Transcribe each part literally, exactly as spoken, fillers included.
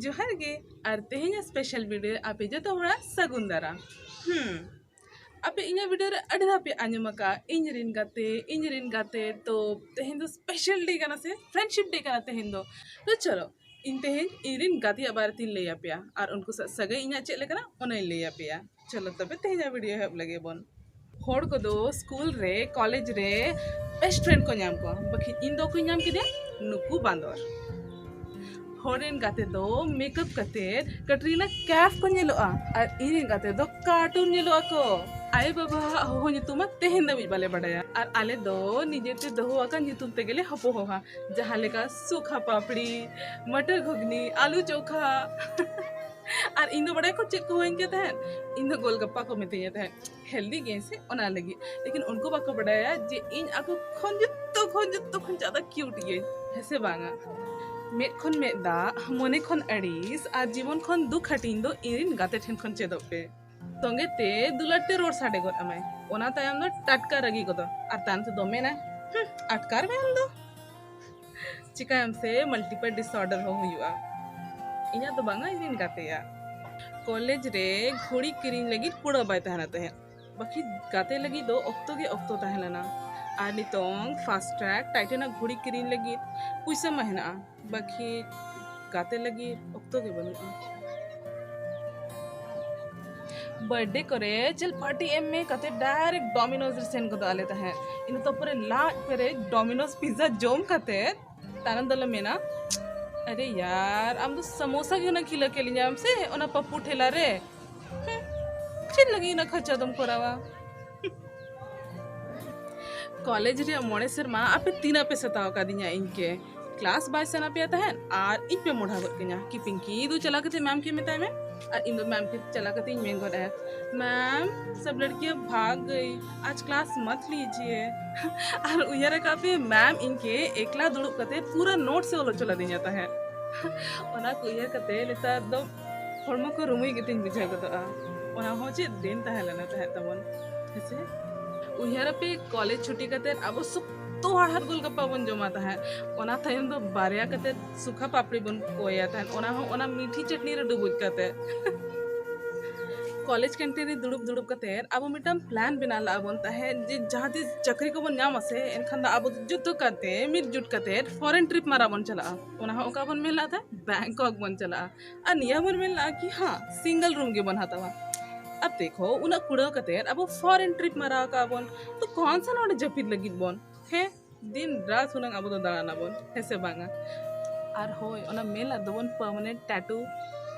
ᱡᱚᱦᱟᱨ ᱜᱮ, ᱟᱨ ᱛᱮᱦᱮᱧᱟᱜ special video ᱟᱯᱮ ᱡᱚᱛᱚ ᱦᱚᱲᱟᱜ ᱥᱟᱹᱜᱩᱱ ᱫᱟᱨᱟᱢ᱾ ᱦᱩᱸ, ᱟᱯᱮ ᱤᱧᱟᱹᱜ video ᱨᱮ ᱟᱹᱰᱤ ᱫᱷᱟᱣ ᱯᱮ ᱟᱸᱡᱚᱢ ᱟᱠᱟᱫᱼᱟ, ᱤᱧ ᱨᱤᱱ ᱜᱟᱛᱮ, ᱤᱧ ᱨᱤᱱ ᱜᱟᱛᱮ, ᱛᱚ ᱛᱮᱦᱮᱧ ᱫᱚ special day ᱠᱟᱱᱟ ᱥᱮ friendship day ᱠᱟᱱᱟ ᱛᱮᱦᱮᱧ ᱫᱚ᱾ ᱛᱚ ᱪᱚᱞᱚ, ᱤᱧ ᱛᱮᱦᱮᱧ ᱤᱧ ᱨᱤᱱ ᱜᱟᱛᱮᱭᱟᱜ ᱵᱟᱨᱮ ᱛᱤᱧ ᱞᱟᱹᱭ ᱟᱯᱮᱭᱟ ᱟᱨ ᱩᱱᱠᱩ ᱥᱟᱶ ᱥᱟᱹᱜᱟᱹᱭ ᱤᱧᱟᱹᱜ ᱪᱮᱫ ᱞᱮᱠᱟᱱᱟ ᱚᱱᱟᱧ ᱞᱟᱹᱭ ᱟᱯᱮᱭᱟ᱾ ᱪᱚᱞᱚ ᱛᱚᱵᱮ ᱛᱮᱦᱮᱧᱟᱜ video ᱮᱦᱚᱵ ᱞᱮᱜᱮ ᱵᱚᱱ᱾ ᱦᱚᱲ ᱠᱚᱫᱚ ᱥᱠᱩᱞ ᱨᱮ, ᱠᱚᱞᱮᱡᱽ ᱨᱮ best friend ᱠᱚ ᱧᱟᱢ ᱠᱚᱣᱟ, ᱵᱟᱠᱷᱟᱱ ᱤᱧ ᱫᱚ ᱚᱠᱚᱭ ᱧᱟᱢ ᱠᱮᱫᱮᱭᱟ? ᱱᱩᱠᱩ ᱵᱟᱸᱫᱚᱨ᱾ ᱦᱚᱲ ᱨᱮᱱ ᱜᱟᱛᱮ ᱫᱚ ᱢᱮᱠᱟᱯ ᱠᱟᱛᱮ ᱠᱟᱴᱨᱤᱱᱟ ᱠᱮᱯᱷ ᱠᱚ ᱧᱮᱞᱚᱜᱼᱟ ᱟᱨ ᱤᱧ ᱨᱮᱱ ᱜᱟᱛᱮ ᱫᱚ ᱠᱟᱨᱴᱩᱱ ᱧᱮᱞᱚᱜ ᱟᱠᱚ᱾ ᱟᱭᱳ ᱵᱟᱵᱟᱣᱟᱜ ᱦᱚᱦᱚ ᱧᱩᱛᱩᱢ ᱢᱟ ᱛᱮᱦᱮᱧ ᱫᱷᱟᱹᱵᱤᱡ ᱵᱟᱞᱮ ᱵᱟᱰᱟᱭᱟ ᱟᱨ ᱟᱞᱮ ᱫᱚ ᱱᱤᱡᱮᱛᱮ ᱫᱚᱦᱚ ᱟᱠᱟᱱ ᱧᱩᱛᱩᱢ ᱛᱮᱜᱮᱞᱮ ᱦᱚᱯᱚ ᱦᱚᱦᱟ, ᱡᱟᱦᱟᱸ ᱞᱮᱠᱟ ᱥᱩᱠᱷᱟ ᱯᱟᱯᱲᱤ, ᱢᱚᱴᱚᱨ ᱜᱷᱩᱜᱽᱱᱤ, ᱟᱞᱩ ᱪᱳᱠᱷᱟ᱾ ᱟᱨ ᱤᱧ ᱫᱚ ᱵᱟᱲᱟᱭ ᱠᱚ ᱪᱮᱫ ᱠᱚ ᱦᱚᱦᱚᱧ ᱠᱟᱱ ᱛᱟᱦᱮᱸᱫ? ᱤᱧ ᱫᱚ ᱜᱳᱞᱜᱟᱯᱯᱟ ᱠᱚ ᱢᱤᱛᱟᱹᱧᱟ ᱛᱟᱦᱮᱸᱫ, healthy ᱜᱤᱭᱟᱹᱧ ᱥᱮ ᱚᱱᱟ ᱞᱟᱹᱜᱤᱫ᱾ ᱞᱮᱠᱤᱱ ᱩᱱᱠᱩ ᱵᱟᱠᱚ ᱵᱟᱰᱟᱭᱟ ᱡᱮ ᱤᱧ ᱟᱠᱚ ᱠᱷᱚᱱ ᱡᱚᱛᱚ ᱠᱷᱚᱱ ᱡᱚᱛᱚ ᱠᱷᱚᱱ ᱡᱟᱫᱟ cute ᱜᱤᱭᱟᱹᱧ, ᱦᱮᱸ ᱥᱮ ᱵᱟᱝᱟ? ᱢᱮᱫ ᱠᱷᱚᱱ ᱢᱮᱫ ᱫᱟᱜ, ᱢᱚᱱᱮ ᱠᱷᱚᱱ ᱟᱹᱲᱤᱥ ᱟᱨ ᱡᱤᱵᱚᱱ ᱠᱷᱚᱱ ᱫᱩᱠ ᱦᱟᱹᱴᱤᱧ ᱫᱚ ᱤᱧ ᱨᱤᱱ ᱜᱟᱛᱮ ᱴᱷᱮᱱ ᱠᱷᱚᱱ ᱪᱮᱫᱚᱜ ᱯᱮ᱾ ᱥᱚᱸᱜᱮ ᱛᱮ ᱫᱩᱞᱟᱹᱲ ᱛᱮ ᱨᱚᱲ ᱥᱟᱰᱮ ᱜᱚᱫ ᱟᱢᱟᱭ, ᱚᱱᱟ ᱛᱟᱭᱚᱢ ᱫᱚ ᱴᱟᱴᱠᱟ ᱨᱟᱹᱜᱤ ᱜᱚᱫᱚᱜ ᱟᱨ ᱛᱟᱭᱚᱢ ᱛᱮᱫᱚ ᱢᱮᱱᱟᱭ, "ᱦᱩᱸ, ᱟᱴᱠᱟᱨ ᱢᱮ ᱟᱢ ᱫᱚ?" ᱪᱤᱠᱟᱹᱭᱟᱢ ᱥᱮ, multiple disorder ᱦᱚᱸ ᱦᱩᱭᱩᱜᱼᱟ᱾ ᱤᱧᱟᱹᱜ ᱫᱚ ᱵᱟᱝᱟ, ᱤᱧ ᱨᱤᱱ ᱜᱟᱛᱮᱭᱟᱜ᱾ ᱠᱚᱞᱮᱡᱽ ᱨᱮ ᱜᱷᱩᱲᱤ ᱠᱤᱨᱤᱧ ᱞᱟᱹᱜᱤᱫ ᱠᱩᱲᱟᱹ ᱵᱟᱭ ᱛᱟᱦᱮᱱᱟ ᱛᱟᱦᱮᱸᱫ, ᱵᱟᱹᱠᱤ ᱜᱟᱛᱮ ᱞᱟᱹᱜᱤᱫ ᱫᱚ ᱚᱠᱛᱚ ᱜᱮ ᱚᱠᱛᱚ ᱛᱟᱦᱮᱸ ᱞᱮᱱᱟ᱾ ᱟᱨ ᱱᱤᱛᱚᱝ ᱯᱷᱟᱥᱴ ᱴᱨᱮᱠ ᱴᱟᱭᱴᱮᱱᱟᱜ ᱜᱷᱩᱲᱤ ᱠᱤᱨᱤᱧ ᱞᱟᱹᱜᱤᱫ ᱯᱩᱭᱥᱟᱹ ᱢᱟ ᱦᱮᱱᱟᱜᱼᱟ, ᱵᱟᱹᱠᱤ ᱜᱟᱛᱮ ᱞᱟᱹᱜᱤᱫ ᱚᱠᱛᱚ ᱜᱮ ᱵᱟᱹᱱᱩᱜᱼᱟ᱾ ᱵᱟᱨᱛᱷᱰᱮ ᱠᱚᱨᱮ ᱪᱮᱞ ᱯᱟᱨᱴᱤ ᱮᱢ ᱢᱮ ᱠᱟᱛᱮ direct Domino's ᱨᱮ ᱥᱮᱱ ᱜᱚᱫᱚᱜ ᱟᱞᱮ ᱛᱟᱦᱮᱸᱫ᱾ ᱤᱱᱟᱹ ᱛᱟᱯᱚᱨᱮ ᱞᱟᱡ ᱯᱮᱨᱮᱡ Domino's pizza ᱡᱚᱢ ᱠᱟᱛᱮ ᱛᱟᱭᱱᱚᱢ ᱫᱚᱞᱮ ᱢᱮᱱᱟ, "ᱟᱨᱮ ᱭᱟᱨ, ᱟᱢ ᱫᱚ ᱥᱟᱢᱳᱥᱟ ᱜᱮ ᱦᱩᱱᱟᱹᱝ ᱠᱷᱤᱞᱟᱹ ᱠᱮᱫ ᱞᱤᱧᱟᱢ ᱥᱮ ᱚᱱᱟ ᱯᱟᱯᱯᱩ ᱴᱷᱮᱞᱟ ᱨᱮ? ᱦᱩᱸ, ᱪᱮᱫ ᱞᱟᱹᱜᱤᱫ ᱩᱱᱟᱹᱜ ᱠᱷᱚᱨᱪᱟ ᱫᱚᱢ ᱠᱚᱨᱟᱣᱟ?" ᱠᱚᱞᱮᱡᱽ ᱨᱮᱭᱟᱜ ᱢᱚᱬᱮ ᱥᱮᱨᱢᱟ ᱟᱯᱮ ᱛᱤᱱᱟᱹᱜ ᱯᱮ ᱥᱟᱛᱟᱣ ᱟᱠᱟᱫᱤᱧᱟ ᱤᱧ ᱠᱮ? ᱠᱞᱟᱥ ᱵᱟᱭ ᱥᱟᱱᱟ ᱯᱮᱭᱟ ᱛᱟᱦᱮᱸᱫ ᱟᱨ ᱤᱧ ᱯᱮ ᱢᱚᱰᱷᱟ ᱜᱚᱫ ᱠᱟᱹᱧᱟ ᱠᱤ, "ᱯᱤᱝᱠᱤ, ᱫᱩ ᱪᱟᱞᱟᱣ ᱠᱟᱛᱮ ᱢᱮᱢ ᱠᱮ ᱢᱮᱛᱟᱭ ᱢᱮ᱾" ᱟᱨ ᱤᱧ ᱫᱚ ᱢᱮᱢ ᱠᱮ ᱪᱟᱞᱟᱣ ᱠᱟᱛᱮ ᱤᱧ ᱢᱮᱱ ᱜᱚᱫ ᱟᱭᱟ, "ᱢᱮᱢ, ᱥᱟᱵ ᱞᱟᱲᱠᱤᱭᱟᱸ ᱵᱷᱟᱜᱽ ᱜᱟᱭᱤ, ᱟᱡ ᱠᱞᱟᱥ ᱢᱟᱛ ᱞᱤᱡᱤᱭᱮ᱾" ᱟᱨ ᱩᱭᱦᱟᱹᱨ ᱟᱠᱟᱫ ᱯᱮ, ᱢᱮᱢ ᱤᱧ ᱠᱮ ᱮᱠᱞᱟ ᱫᱩᱲᱩᱵ ᱠᱟᱛᱮ ᱯᱩᱨᱟᱹ ᱱᱳᱴᱥ ᱮ ᱚᱞ ᱦᱚᱪᱚ ᱞᱮᱫᱤᱧᱟ ᱛᱟᱦᱮᱸᱫ᱾ ᱚᱱᱟ ᱠᱚ ᱩᱭᱦᱟᱹᱨ ᱠᱟᱛᱮ ᱱᱮᱛᱟᱨ ᱫᱚ ᱦᱚᱲᱢᱚ ᱠᱚ ᱨᱩᱢᱩᱭ ᱜᱮᱛᱤᱧ ᱵᱩᱡᱷᱟᱹᱣ ᱜᱚᱫᱚᱜᱼᱟ᱾ ᱚᱱᱟ ᱦᱚᱸ ᱪᱮᱫ ᱫᱤᱱ ᱛᱟᱦᱮᱸ ᱞᱮᱱᱟ ᱛᱟᱦᱮᱸᱫ ᱛᱟᱵᱚᱱ, ᱦᱮᱸᱥᱮ? ᱩᱭᱦᱟᱹᱨ ᱟᱯᱮ, ᱠᱚᱞᱮᱡᱽ ᱪᱷᱩᱴᱤ ᱠᱟᱛᱮ ᱟᱵᱚ ᱥᱩᱠ ᱡᱚᱛᱚ ᱦᱟᱲᱦᱟᱫ ᱜᱳᱞᱜᱟᱯᱯᱟ ᱵᱚᱱ ᱡᱚᱢᱟ ᱛᱟᱦᱮᱸᱫ᱾ ᱚᱱᱟ ᱛᱟᱭᱚᱢ ᱫᱚ ᱵᱟᱨᱭᱟ ᱠᱟᱛᱮ ᱥᱩᱠᱷᱟ ᱯᱟᱯᱲᱤ ᱵᱚᱱ ᱠᱚᱭᱟ ᱛᱟᱦᱮᱸᱫ, ᱚᱱᱟ ᱦᱚᱸ ᱚᱱᱟ ᱢᱤᱴᱷᱤ ᱪᱟᱴᱱᱤ ᱨᱮ ᱰᱩᱵᱩᱡ ᱠᱟᱛᱮ᱾ ᱠᱚᱞᱮᱡᱽ ᱠᱮᱱᱴᱤᱱ ᱨᱮ ᱫᱩᱲᱩᱵ ᱫᱩᱲᱩᱵ ᱠᱟᱛᱮ ᱟᱵᱚ ᱢᱤᱫᱴᱟᱝ ᱯᱞᱟᱱ ᱵᱮᱱᱟᱣ ᱞᱟᱜᱼᱟ ᱵᱚᱱ ᱛᱟᱦᱮᱸᱫ ᱡᱮ ᱡᱟᱦᱟᱸ ᱛᱤᱥ ᱪᱟᱹᱠᱨᱤ ᱠᱚᱵᱚᱱ ᱧᱟᱢᱟ ᱥᱮ, ᱮᱱᱠᱷᱟᱱ ᱫᱚ ᱟᱵᱚ ᱫᱚ ᱡᱚᱛᱚ ᱠᱟᱛᱮ ᱢᱤᱫ ᱡᱩᱴ ᱠᱟᱛᱮ ᱯᱷᱚᱨᱮᱱ ᱴᱨᱤᱯ ᱢᱟᱨᱟ ᱵᱚᱱ ᱪᱟᱞᱟᱜᱼᱟ᱾ ᱚᱱᱟ ᱦᱚᱸ ᱚᱠᱟ ᱵᱚᱱ ᱢᱮᱱ ᱞᱟᱜ ᱛᱟᱦᱮᱸᱫ? ᱵᱮᱝᱠᱚᱠ ᱵᱚᱱ ᱪᱟᱞᱟᱜᱼᱟ᱾ ᱟᱨ ᱱᱤᱭᱟᱹ ᱵᱚᱱ ᱢᱮᱱ ᱞᱟᱜᱼᱟ ᱠᱤ ᱦᱟᱸ, ᱥᱤᱝᱜᱮᱞ ᱨᱩᱢ ᱜᱮᱵᱚᱱ ᱦᱟᱛᱟᱣᱟ᱾ ᱟᱨ ᱫᱮᱠᱷᱚ, ᱩᱱᱟᱹᱜ ᱠᱩᱲᱟᱹᱣ ᱠᱟᱛᱮ ᱟᱵᱚ ᱯᱷᱚᱨᱮᱱ ᱴᱨᱤᱯ ᱢᱟᱨᱟᱣ ᱠᱟᱜᱼᱟ ᱵᱚᱱ, ᱛᱚ ᱠᱚᱱ ᱥᱟ ᱱᱚᱰᱮ ᱡᱟᱹᱯᱤᱫ ᱞᱟᱹᱜᱤᱫ ᱵᱚᱱ? ᱦᱮᱸ, ᱫᱤᱱ ᱨᱟᱛ ᱦᱩᱱᱟᱹᱝ ᱟᱵᱚ ᱫᱚ ᱫᱟᱬᱟᱱ ᱟᱵᱚᱱ, ᱦᱮᱸ ᱥᱮ ᱵᱟᱝᱟ? ᱟᱨ ᱦᱳᱭ, ᱚᱱᱟ ᱢᱮᱞᱟ ᱫᱚᱵᱚᱱ ᱯᱟᱨᱢᱟᱱᱮᱱᱴ ᱴᱟᱴᱩ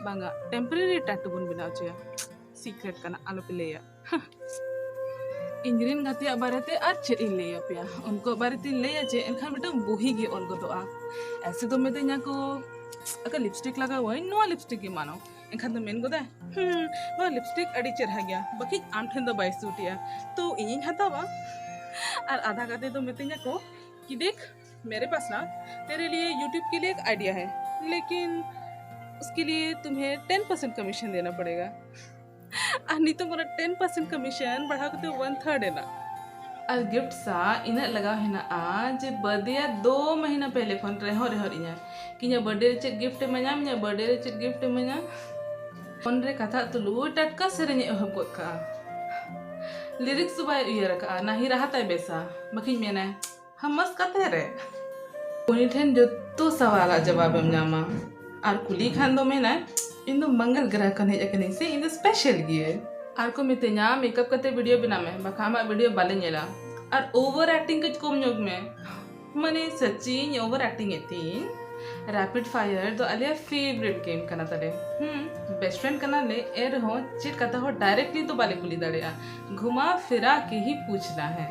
ᱵᱟᱝᱟ, ᱴᱮᱢᱯᱳᱨᱟᱨᱤ ᱴᱟᱴᱩ ᱵᱚᱱ ᱵᱮᱱᱟᱣ ᱦᱚᱪᱚᱭᱟ᱾ ᱥᱤᱠᱨᱮᱴ ᱠᱟᱱᱟ, ᱟᱞᱚᱯᱮ ᱞᱟᱹᱭᱟ᱾ ᱤᱧ ᱨᱮᱱ ᱜᱟᱛᱮᱭᱟᱜ ᱵᱟᱨᱮᱛᱮ ᱟᱨ ᱪᱮᱫ ᱤᱧ ᱞᱟᱹᱭ ᱟᱯᱮᱭᱟ? ᱩᱱᱠᱩᱣᱟᱜ ᱵᱟᱨᱮᱛᱮᱧ ᱞᱟᱹᱭᱟ ᱡᱮ ᱮᱱᱠᱷᱟᱱ ᱢᱤᱫᱴᱟᱝ ᱵᱩᱦᱤ ᱜᱮ ᱚᱞ ᱜᱚᱫᱚᱜᱼᱟ᱾ ᱮᱥᱮ ᱫᱚ ᱢᱤᱛᱟᱹᱧᱟ ᱠᱚ, ᱟᱠᱟ ᱞᱤᱯᱥᱴᱤᱠ ᱞᱟᱜᱟᱣᱟᱹᱧ, ᱱᱚᱣᱟ ᱞᱤᱯᱥᱴᱤᱠ ᱜᱮ ᱢᱟᱱᱚ᱾ ᱮᱱᱠᱷᱟᱱ ᱫᱚ ᱢᱮᱱ ᱜᱚᱫᱟᱭ, ᱦᱩᱸ, ᱱᱚᱣᱟ ᱞᱤᱯᱥᱴᱤᱠ ᱟᱹᱰᱤ ᱪᱮᱨᱦᱟ ᱜᱮᱭᱟ, ᱵᱟᱠᱤ ᱟᱢ ᱴᱷᱮᱱ ᱫᱚ ᱵᱟᱭ ᱥᱩᱴ ᱮᱜᱼᱟ, ᱛᱚ ᱤᱧᱤᱧ ᱦᱟᱛᱟᱣᱟ᱾ ᱟᱨ ᱟᱫᱷᱟ ᱜᱟᱛᱮ ᱫᱚ ᱢᱤᱛᱟᱹᱧᱟ ᱠᱚ, कि देख, मेरे पास ना तेरे लिए YouTube के लिए एक आइडिया है, लेकिन उसके लिए तुम्हें टेन परसेंट कमीशन देना पड़ेगा। ᱟᱨ ᱱᱤᱛᱚᱜ ᱚᱱᱟ ᱴᱮᱱ ᱯᱟᱨᱥᱮᱱᱴ ᱠᱚᱢᱤᱥᱚᱱ ᱵᱟᱲᱦᱟᱣ ᱠᱟᱛᱮ ᱚᱣᱟᱱ ᱛᱷᱟᱨᱰ ᱮᱱᱟ᱾ ᱟᱨ ᱜᱤᱯᱷᱴ ᱥᱟᱶ ᱤᱱᱟᱹᱜ ᱞᱟᱜᱟᱣ ᱦᱮᱱᱟᱜᱼᱟ ᱡᱮ ᱵᱟᱨᱛᱷᱰᱮ ᱨᱮᱭᱟᱜ ᱫᱩ ᱢᱟᱹᱦᱱᱟᱹ ᱯᱮᱦᱞᱮ ᱠᱷᱚᱱ ᱨᱮᱦᱚᱸ ᱨᱮᱦᱚᱸ ᱤᱧᱟᱹ ᱠᱤ ᱤᱧᱟᱹᱜ ᱵᱟᱨᱛᱷᱰᱮ ᱨᱮ ᱪᱮᱫ ᱜᱤᱯᱷᱴ ᱮᱢᱟᱹᱧᱟ, ᱤᱧᱟᱹᱜ ᱵᱟᱨᱛᱷᱰᱮ ᱨᱮ ᱪᱮᱫ ᱜᱤᱯᱷᱴ ᱮᱢᱟᱹᱧᱟ᱾ ᱯᱷᱳᱱ ᱨᱮ ᱠᱟᱛᱷᱟ ᱛᱩᱞᱩᱡ ᱴᱟᱴᱠᱟ ᱥᱮᱨᱮᱧ ᱮ ᱮᱦᱚᱵ ᱜᱚᱫ ᱠᱟᱜᱼᱟ᱾ ᱞᱤᱨᱤᱠᱥ ᱫᱚ ᱵᱟᱭ ᱩᱭᱦᱟᱹᱨ ᱟᱠᱟᱜᱼᱟ, ᱱᱟ ᱦᱤ ᱨᱟᱦᱟ ᱛᱟᱭ ᱵᱮᱥᱟ, ᱵᱟᱠᱷᱟᱱ ᱢᱮᱱᱟᱭ, ᱦᱟᱢᱟᱥ ᱠᱟᱛᱮ ᱨᱮ᱾ ᱩᱱᱤ ᱴᱷᱮᱱ ᱡᱚᱛᱚ ᱥᱟᱣᱟᱞᱟᱜ ᱡᱟᱣᱟᱵ ᱮᱢ ᱧᱟᱢᱟ᱾ ᱟᱨ ᱠᱩᱞᱤ ᱠᱷᱟᱱ ᱫᱚ ᱢᱮᱱᱟᱭ, ᱤᱧ ᱫᱚ ᱢᱚᱝᱜᱚᱞ ᱜᱨᱚᱦᱚ ᱠᱷᱚᱱ ᱦᱮᱡ ᱟᱠᱟᱱᱟᱹᱧ ᱥᱮ, ᱤᱧ ᱫᱚ ᱥᱯᱮᱥᱟᱞ ᱜᱤᱭᱟᱹᱧ᱾ ᱟᱨ ᱠᱚ ᱢᱤᱛᱟᱹᱧᱟ, ᱢᱮᱠᱟᱯ ᱠᱟᱛᱮ ᱵᱷᱤᱰᱤᱭᱳ ᱵᱮᱱᱟᱣ ᱢᱮ, ᱵᱟᱠᱷᱟᱱ ᱟᱢᱟᱜ ᱵᱷᱤᱰᱤᱭᱳ ᱵᱟᱞᱮ ᱧᱮᱞᱟ᱾ ᱟᱨ ᱳᱵᱷᱟᱨ ᱮᱠᱴᱤᱝ ᱠᱟᱹᱡ ᱠᱚᱢ ᱧᱚᱜ ᱢᱮ᱾ ᱢᱟᱱᱮ ᱥᱟᱹᱪᱤᱧ ᱳᱵᱷᱟᱨ ᱮᱠᱴᱤᱝ ᱮᱫ ᱛᱤᱧ᱾ ᱨᱮᱯᱤᱰ ᱯᱷᱟᱭᱟᱨ ᱫᱚ ᱟᱞᱮᱭᱟᱜ ᱯᱷᱮᱵᱟᱨᱤᱴ ᱜᱮᱢ ᱠᱟᱱᱟ ᱛᱟᱞᱮ᱾ ᱦᱩᱸ, ᱵᱮᱥᱴ ᱯᱷᱨᱮᱱᱰ ᱠᱟᱱᱟᱞᱮ, ᱮᱱ ᱨᱮᱦᱚᱸ ᱪᱮᱫ ᱠᱟᱛᱷᱟ ᱦᱚᱸ ᱰᱟᱭᱨᱮᱠᱴᱞᱤ ᱫᱚ ᱵᱟᱞᱮ ᱠᱩᱞᱤ ᱫᱟᱲᱮᱭᱟᱜᱼᱟ, ᱜᱷᱩᱢᱟ ᱯᱷᱤᱨᱟ ᱠᱮ ᱦᱤ ᱯᱩᱪᱷᱱᱟ ᱦᱮ᱾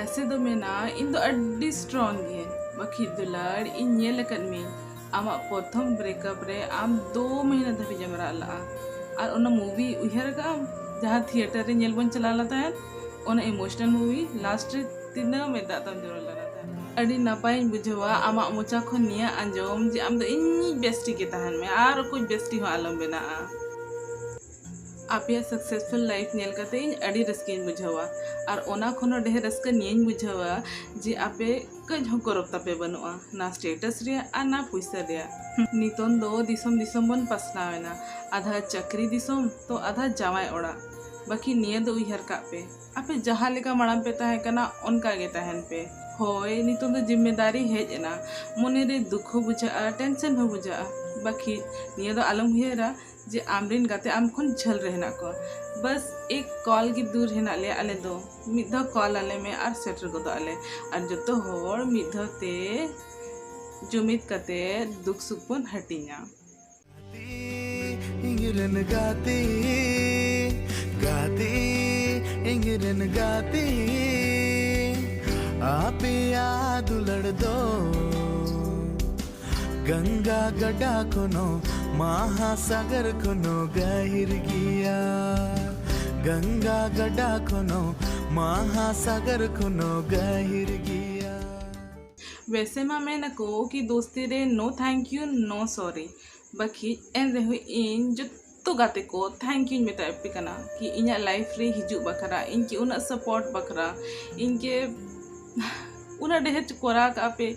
ᱮᱥᱮ ᱫᱚ ᱢᱮᱱᱟ, ᱤᱧ ᱫᱚ ᱟᱹᱰᱤ ᱥᱴᱨᱚᱝ ᱜᱤᱭᱟᱹᱧ᱾ ᱵᱟᱹᱠᱤ ᱫᱩᱞᱟᱹᱲ, ᱤᱧ ᱧᱮᱞ ᱟᱠᱟᱫ ᱢᱤᱭᱟᱹᱧ, ᱟᱢᱟᱜ ᱯᱨᱚᱛᱷᱚᱢ ᱵᱨᱮᱠᱟᱯ ᱨᱮ ᱟᱢ ᱫᱩ ᱢᱟᱹᱦᱱᱟᱹ ᱫᱷᱟᱹᱵᱤᱡ ᱮᱢ ᱨᱟᱜ ᱞᱟᱜᱼᱟ᱾ ᱟᱨ ᱚᱱᱟ movie ᱩᱭᱦᱟᱹᱨ ᱟᱠᱟᱫ ᱟᱢ, ᱡᱟᱦᱟᱸ ᱛᱷᱤᱭᱮᱴᱟᱨ ᱨᱮ ᱧᱮᱞ ᱵᱚᱱ ᱪᱟᱞᱟᱣ ᱞᱮᱱ ᱛᱟᱦᱮᱸᱫ, ᱚᱱᱟ emotional movie, last ᱨᱮ ᱛᱤᱱᱟᱹᱜ ᱢᱮᱫ ᱫᱟᱜ ᱛᱟᱢ ᱡᱚᱨᱚ ᱞᱮᱱᱟ ᱛᱟᱦᱮᱸᱫ᱾ ᱟᱹᱰᱤ ᱱᱟᱯᱟᱭᱤᱧ ᱵᱩᱡᱷᱟᱹᱣᱟ ᱟᱢᱟᱜ ᱢᱚᱪᱟ ᱠᱷᱚᱱ ᱱᱤᱭᱟᱹ ᱟᱸᱡᱚᱢ ᱡᱮ ᱟᱢ ᱫᱚ ᱤᱧᱤᱡ ᱵᱮᱥᱴᱤ ᱜᱮ ᱛᱟᱦᱮᱱ ᱢᱮ, ᱟᱨ ᱚᱠᱚᱭ ᱵᱮᱥᱴᱤ ᱦᱚᱸ ᱟᱞᱚᱢ ᱵᱮᱱᱟᱜᱼᱟ᱾ ᱟᱯᱮᱭᱟᱜ ᱥᱟᱠᱥᱮᱥᱯᱷᱩᱞ ᱞᱟᱭᱤᱯᱷ ᱧᱮᱞ ᱠᱟᱛᱮ ᱤᱧ ᱟᱹᱰᱤ ᱨᱟᱹᱥᱠᱟᱹᱧ ᱵᱩᱡᱷᱟᱹᱣᱟ, ᱟᱨ ᱚᱱᱟ ᱠᱷᱚᱱ ᱦᱚᱸ ᱰᱷᱮᱨ ᱨᱟᱹᱥᱠᱟᱹ ᱱᱤᱭᱟᱹᱧ ᱵᱩᱡᱷᱟᱹᱣᱟ ᱡᱮ ᱟᱯᱮ ᱠᱟᱹᱡ ᱦᱚᱸ ᱜᱚᱨᱚᱵᱽ ᱛᱟᱯᱮ ᱵᱟᱹᱱᱩᱜᱼᱟ, ᱱᱟ ᱥᱴᱮᱴᱟᱥ ᱨᱮᱭᱟᱜ ᱟᱨ ᱱᱟ ᱯᱩᱭᱥᱟᱹ ᱨᱮᱭᱟᱜ᱾ ᱱᱤᱛᱚᱝ ᱫᱚ ᱫᱤᱥᱚᱢ ᱫᱤᱥᱚᱢ ᱵᱚᱱ ᱯᱟᱥᱱᱟᱣ ᱮᱱᱟ, ᱟᱫᱷᱟ ᱪᱟᱹᱠᱨᱤ ᱫᱤᱥᱚᱢ ᱛᱚ ᱟᱫᱷᱟ ᱡᱟᱶᱟᱭ ᱚᱲᱟᱜ᱾ ᱵᱟᱹᱠᱤ ᱱᱤᱭᱟᱹ ᱫᱚ ᱩᱭᱦᱟᱹᱨ ᱠᱟᱜ ᱯᱮ, ᱟᱯᱮ ᱡᱟᱦᱟᱸ ᱞᱮᱠᱟ ᱢᱟᱲᱟᱝ ᱯᱮ ᱛᱟᱦᱮᱸ ᱠᱟᱱᱟ, ᱚᱱᱠᱟ ᱜᱮ ᱛᱟᱦᱮᱱ ᱯᱮ᱾ ᱦᱳᱭ, ᱱᱤᱛᱚᱝ ᱫᱚ ᱡᱤᱢᱢᱮᱫᱟᱨᱤ ᱦᱮᱡ ᱮᱱᱟ, ᱢᱚᱱᱮ ᱨᱮ ᱫᱩᱠ ᱦᱚᱸ ᱵᱩᱡᱷᱟᱹᱜᱼᱟ, ᱴᱮᱱᱥᱮᱱ ᱦᱚᱸ ᱵᱩᱡᱷᱟᱹᱜᱼᱟ᱾ ᱵᱟᱹᱠᱤ ᱱᱤᱭᱟᱹ ᱫᱚ ᱟᱞᱚᱢ ᱩᱭᱦᱟᱹᱨᱟ ᱡᱮ ᱟᱢᱨᱮᱱ ᱜᱟᱛᱮ ᱟᱢ ᱠᱷᱚᱱ ᱡᱷᱟᱹᱞ ᱨᱮ ᱦᱮᱱᱟᱜ ᱠᱚᱣᱟ᱾ ᱵᱟᱥ ᱮᱠ ᱠᱚᱞ ᱜᱮ ᱫᱩᱨ ᱦᱮᱱᱟᱜ ᱞᱮᱭᱟ ᱟᱞᱮ ᱫᱚ᱾ ᱢᱤᱫ ᱫᱷᱟᱣ ᱠᱚᱞ ᱟᱞᱮ ᱢᱮ ᱟᱨ ᱥᱮᱴᱮᱨ ᱜᱚᱫᱚᱜ ᱟᱞᱮ, ᱟᱨ ᱡᱚᱛᱚ ᱦᱚᱲ ᱢᱤᱫ ᱫᱷᱟᱣ ᱛᱮ ᱡᱩᱢᱤᱫ ᱠᱟᱛᱮ ᱫᱩᱠ ᱥᱩᱠ ᱵᱚᱱ ᱦᱟᱹᱴᱤᱧᱟ᱾ ᱤᱧ ᱨᱮᱱ ᱜᱟᱛᱮ, ᱜᱟᱛᱮ, ᱤᱧ ᱨᱮᱱ ᱜᱟᱛᱮ, ᱟᱯᱮᱭᱟᱜ ᱫᱩᱞᱟᱹᱲ ᱫᱚ ᱜᱚᱝᱜᱟ ᱜᱟᱰᱟ ᱠᱷᱚᱱ ᱦᱚᱸ ᱢᱟᱦᱟᱥᱟᱜᱚᱨ ᱠᱷᱚᱱ ᱦᱚᱸ ᱜᱟᱹᱦᱤᱨ ᱜᱮᱭᱟ, ᱜᱚᱝᱜᱟ ᱜᱟᱰᱟ ᱠᱷᱚᱱ ᱦᱚᱸ ᱢᱟᱦᱟᱥᱟᱜᱚᱨ ᱠᱷᱚᱱ ᱦᱚᱸ ᱜᱟᱹᱦᱤᱨ ᱜᱮᱭᱟ᱾ ᱣᱮᱥᱮ ᱢᱟ ᱢᱮᱱ ᱟᱠᱚ ᱠᱤ ᱫᱳᱥᱛᱤ ᱨᱮ no thank you, no sorry, ᱵᱟᱹᱠᱤ ᱮᱱ ᱨᱮᱦᱚᱸ ᱤᱧ ᱡᱚᱛᱚ ᱜᱟᱛᱮ ᱠᱚ ᱛᱷᱮᱝᱠ ᱭᱩᱧ ᱢᱮᱛᱟ ᱯᱮ ᱠᱟᱱᱟ ᱠᱤ ᱤᱧᱟᱹᱜ ᱞᱟᱭᱤᱯᱷ ᱨᱮ ᱦᱤᱡᱩᱜ ᱵᱟᱠᱷᱨᱟ, ᱤᱧ ᱠᱤ ᱩᱱᱟᱹᱜ ᱥᱟᱯᱳᱨᱴ ᱵᱟᱠᱷᱨᱟ, ᱤᱧ ᱠᱮ ᱩᱱᱟᱹᱜ ᱰᱷᱮᱨ ᱠᱚᱨᱟᱣ ᱠᱟᱜᱼᱟ ᱯᱮ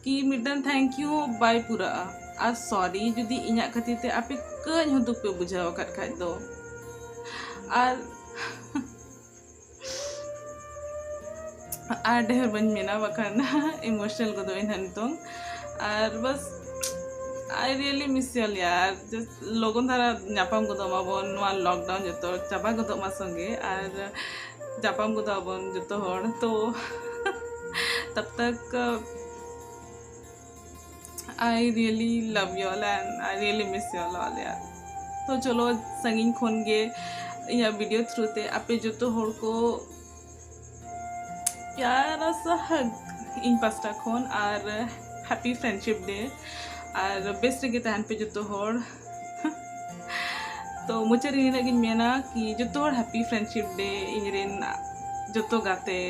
ᱠᱤ ᱢᱤᱫᱴᱟᱝ ᱛᱷᱮᱝᱠ ᱭᱩ ᱦᱚᱸ ᱵᱟᱭ ᱯᱩᱨᱟᱹᱜᱼᱟ᱾ ᱟᱨ ᱥᱚᱨᱤ ᱡᱩᱫᱤ ᱤᱧᱟᱹᱜ ᱠᱷᱟᱹᱛᱤᱨ ᱛᱮ ᱟᱯᱮ ᱠᱟᱹᱡ ᱦᱚᱸ ᱫᱩᱠ ᱯᱮ ᱵᱩᱡᱷᱟᱹᱣ ᱟᱠᱟᱫ ᱠᱷᱟᱡ ᱫᱚ᱾ ᱟᱨ ᱟᱨ ᱰᱷᱮᱨ ᱵᱟᱹᱧ ᱢᱮᱱᱟ, ᱵᱟᱠᱷᱟᱱ ᱤᱢᱳᱥᱚᱱᱟᱞ ᱜᱚᱫᱚᱜ ᱟᱹᱧ ᱦᱟᱸᱜ ᱱᱤᱛᱚᱝ᱾ ᱟᱨ ᱵᱟᱥ, I really miss you all ᱭᱟᱨ᱾ Just ᱞᱚᱜᱚᱱ ᱫᱷᱟᱨᱟ ᱧᱟᱯᱟᱢ ᱜᱚᱫᱚᱜ ᱢᱟᱵᱚᱱ, ᱱᱚᱣᱟ ᱞᱚᱠᱰᱟᱣᱩᱱ ᱡᱚᱛᱚ ᱪᱟᱵᱟ ᱜᱚᱫᱚᱜ ᱢᱟ ᱥᱚᱸᱜᱮ, ᱟᱨ ᱧᱟᱯᱟᱢ ᱜᱚᱫᱚᱜ ᱟᱵᱚᱱ ᱡᱚᱛᱚ ᱦᱚᱲ᱾ ᱛᱚ ᱛᱟᱵ ᱛᱟᱠ I really love you all and I really miss you all, all ᱭᱟᱨ᱾ ᱛᱚ ᱪᱚᱞᱚ, ᱥᱟᱺᱜᱤᱧ ᱠᱷᱚᱱ ᱜᱮ ᱤᱧᱟᱹᱜ ᱵᱷᱤᱰᱤᱭᱳ ᱛᱷᱨᱩ ᱛᱮ ᱟᱯᱮ ᱡᱚᱛᱚ ᱦᱚᱲ ᱠᱚ ᱯᱭᱟᱨᱟ ᱥᱟ ᱦᱟᱜ ᱤᱧ ᱯᱟᱥᱴᱟ ᱠᱷᱚᱱ, ᱟᱨ ᱦᱮᱯᱤ ᱯᱷᱨᱮᱱᱰᱥᱤᱯ ᱰᱮ᱾ ᱟᱨ ᱵᱮᱥ ᱨᱮᱜᱮ ᱛᱟᱦᱮᱱ ᱯᱮ ᱡᱚᱛᱚ ᱦᱚᱲ᱾ ᱛᱚ ᱢᱩᱪᱟᱹᱫ ᱨᱮ ᱱᱤᱱᱟᱹᱜ ᱜᱤᱧ ᱢᱮᱱᱟ ᱠᱤ ᱡᱚᱛᱚ ᱦᱚᱲ ᱦᱮᱯᱤ ᱯᱷᱨᱮᱱᱰᱥᱤᱯ ᱰᱮ, ᱤᱧ ᱨᱮᱱ ᱡᱚᱛᱚ ᱜᱟᱛᱮ,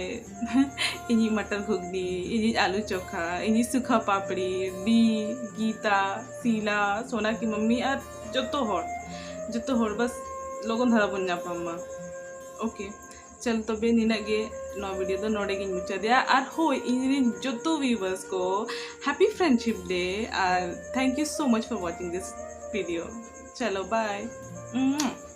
ᱤᱧᱤᱡ ᱢᱟᱴᱟᱨ ᱜᱷᱩᱜᱽᱱᱤ, ᱤᱧᱤᱡ ᱟᱞᱩ ᱪᱳᱠᱷᱟ, ᱤᱧᱤᱡ ᱥᱩᱠᱷᱟ ᱯᱟᱯᱲᱤ, ᱰᱤ, ᱜᱤᱛᱟ, ᱥᱤᱞᱟ, ᱥᱳᱱᱟ ᱠᱤ ᱢᱟᱢᱢᱤ, ᱟᱨ ᱡᱚᱛᱚ ᱦᱚᱲ, ᱡᱚᱛᱚ ᱦᱚᱲ ᱵᱟᱥ ᱞᱚᱜᱚᱱ ᱫᱷᱟᱨᱟ ᱵᱚᱱ ᱧᱟᱯᱟᱢ ᱢᱟ᱾ Okay, ᱪᱚᱞ ᱛᱚᱵᱮ ᱱᱤᱱᱟᱹᱜ ᱜᱮ, ᱱᱚᱣᱟ video ᱫᱚ ᱱᱚᱰᱮ ᱜᱤᱧ ᱢᱩᱪᱟᱹᱫᱮᱜᱼᱟ᱾ ᱟᱨ ᱦᱳᱭ, ᱤᱧ ᱨᱮᱱ ᱡᱚᱛᱚ viewers ᱠᱚ happy friendship day R thank you so much for watching this video. ᱪᱚᱞᱚ bye.